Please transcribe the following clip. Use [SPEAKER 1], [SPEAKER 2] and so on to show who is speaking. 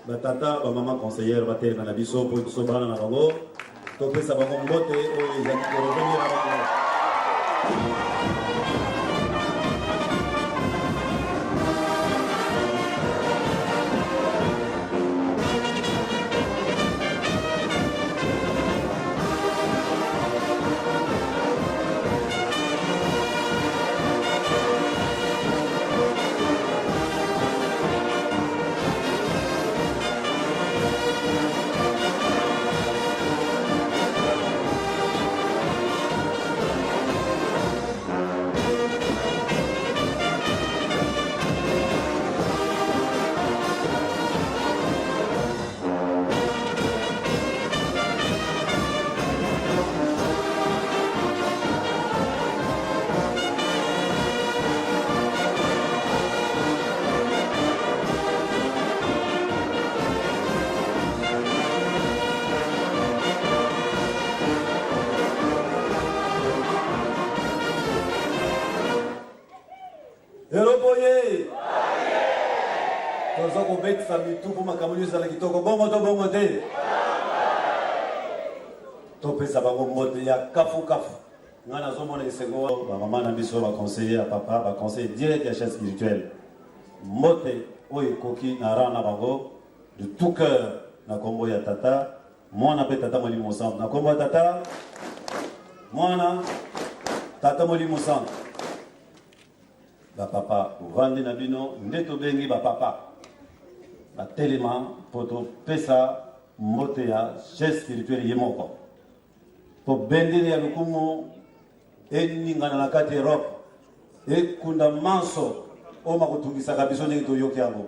[SPEAKER 1] Ba tata, ba mama conseillère batelema na biso mpo biso bana na bango topesa bango mbote oyo ezali ko revenir na bango. Eloko ye toza kobetisa mitu mpo makambo nyonso ezala kitoko bongo to bongo te topesa bango mbote ya kafukafu Nga nazo mona esengo ba mama na biso ba conseiller ya papa ba conseiller direct ya chef spirituel mbote oyo ekoki na rang na bango de tout cœur na kombo ya tata mwana pe tata molimo santu na kombo ya tata mwana tata molimo santu ba papa bovandi na bino nde tobengi ba papa batelema mpo topesa mbote ya chef spirituel ye moko Po bendele ya lokumu eningana na kati Europe, ekunda manso oyo makotungisaka biso ndenge toyoki yango.